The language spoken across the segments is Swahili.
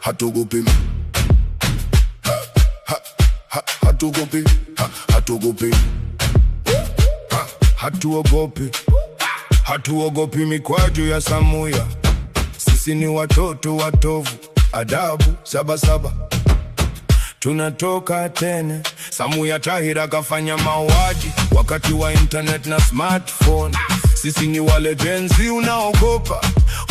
Hatuogopi. Ha, ha, ha, hatuogopi. Ha, hatuogopi. Ha, hatuogopi. Hatuogopi mikwaju ya Samuya. Sisi ni watoto watovu, adabu 77. Tunatoka tena. Samuya Tahira kafanya mauaji wakati wa internet na smartphone. Sisi ni wale Gen Z unaogopa,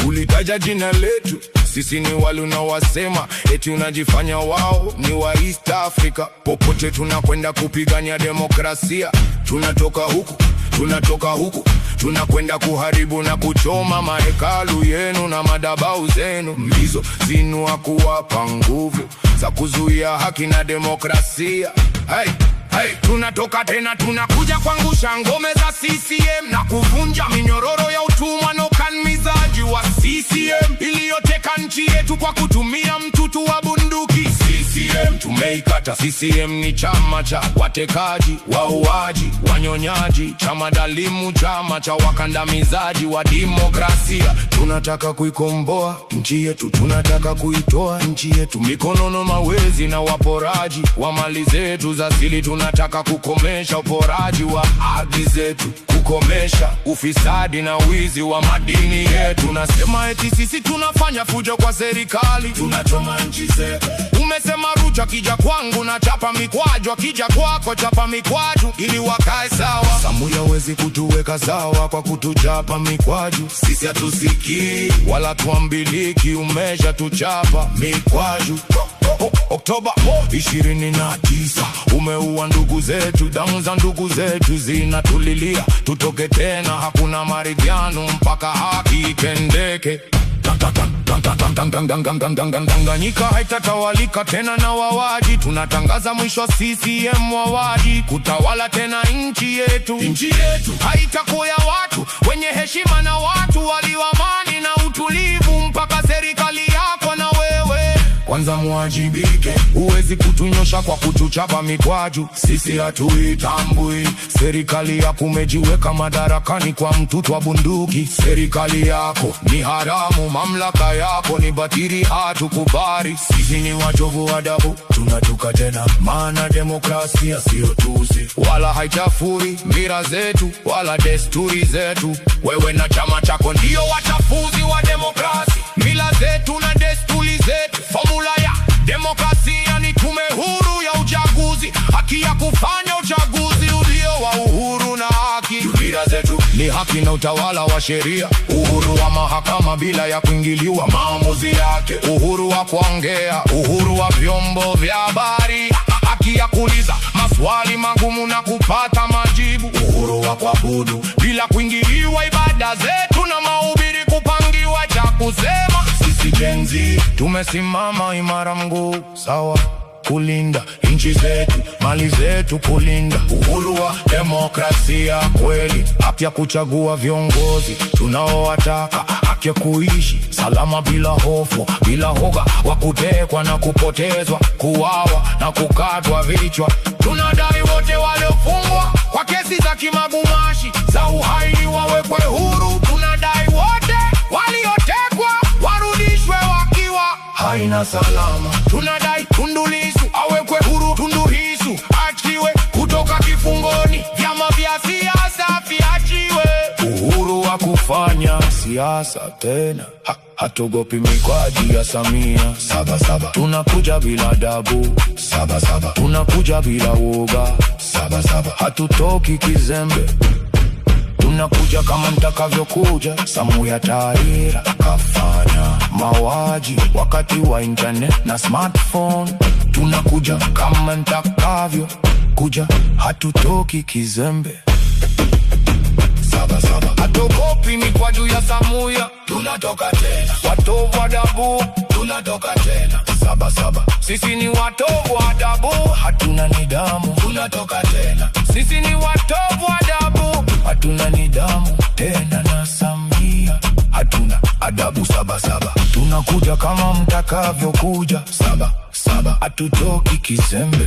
ulitaja jina letu. Sisi ni wale unaowasema eti unajifanya wao ni wa East Africa. Popote tunakwenda kupigania demokrasia. Tunatoka huku, tunatoka huku, tunakwenda kuharibu na kuchoma mahekalu yenu na madhabahu zenu mlizo zinua kuwapa nguvu za kuzuia haki na demokrasia. Hey, hey, tunatoka tena, tunakuja kuangusha ngome za CCM na kuvunja minyororo ya utumwa na ukandamizaji wa CCM iliyoteka nchi yetu kwa kutumia mtutu wa bunduki. CCM tumeikata. CCM ni chama cha watekaji, wauaji, wanyonyaji, chama dhalimu, chama cha wakandamizaji wa demokrasia. Tunataka kuikomboa nchi yetu, tunataka kuitoa nchi yetu mikononi mwa wezi na waporaji wa mali zetu za asili. Tunataka kukomesha uporaji wa ardhi zetu, kukomesha ufisadi na wizi wa madini yetu. Tunasema eti sisi tunafanya fujo kwa serikali, tunachoma nchi zetu. Umesema Ruto akija kwangu na chapa mikwaju, akija kwako chapa mikwaju ili wakae sawa. Samuya hawezi kutuweka sawa kwa kutuchapa mikwaju. Sisi hatusikii wala tuambiliki, umesha tuchapa mikwaju. Oktoba 29 umeua ndugu zetu, damu za ndugu zetu zinatulilia. Tutoke tena, hakuna maridhiano mpaka haki itendeke. Tanganyika haitatawalika tena na wawaji. Tunatangaza mwisho wa CCM wawaji kutawala tena nchi yetu. Nchi yetu haitakuwa ya watu wenye heshima na watu walio amani na utulivu, mpaka serikali yako na wewe kwanza muwajibike. Huwezi kutunyosha kwa kutuchapa mikwaju, sisi hatuitambui serikali yako. Umejiweka madarakani kwa mtutu wa bunduki. Serikali yako ni haramu, mamlaka yako ni batili, hatukubali. Sisi ni watovu adabu, tunatoka tena, maana demokrasia sio tusi, wala haichafuri mila zetu wala desturi zetu. Wewe na chama chako ndio wachafuzi wa demokrasia, mila zetu na desturi zetu. Formula ya demokrasia ni tume huru ya uchaguzi, haki ya kufanya uchaguzi ulio wa uhuru na haki. Mila zetu ni haki na utawala wa sheria, uhuru wa mahakama bila ya kuingiliwa maamuzi yake, uhuru wa kuongea, uhuru wa vyombo vya habari, haki ya kuuliza maswali magumu na kupata majibu, uhuru wa kuabudu bila kuingiliwa ibada zetu na mahubiri kupangiwa cha kusema. Sisi Gen Z tumesimama imara, mguu sawa, kulinda nchi zetu, mali zetu, kulinda uhuru wa demokrasia kweli, haki ya kuchagua viongozi tunaowataka, haki ya kuishi salama bila hofu, bila hoga wa kutekwa na kupotezwa, kuuawa na kukatwa vichwa. Tunadai wote waliofungwa kwa kesi za kimagumashi za uhaini wawekwe huru. Tunadai wote waliotekwa warudishwe wakiwa hai na salama. Tunadai Tundu Lissu awekwe huru, Tundu Lissu achiwe kutoka kifungoni, vyama vya siasa viachiwe uhuru wa kufanya siasa tena. Ha, hatuogopi mikwaju ya Samia 77. Tunakuja bila adabu 77. Tunakuja bila woga 77. Hatutoki kizembe, tunakuja kama mtakavyokuja. Samuya Tahira kafanya mauaji wakati wa internet na smartphone. Tunakuja kama mtakavyo kuja, hatutoki kizembe. 77. Hatuogopi mikwaju ya Samuya, tunatoka tena. Watovu adabu, tunatoka tena. 77. Sisi ni watovu adabu, hatuna nidhamu, tunatoka tena. Sisi ni watovu adabu, hatuna nidhamu tena na Samia, hatuna adabu. 77. Tunakuja kama mtakavyokuja. 77. Hatutoki kizembe.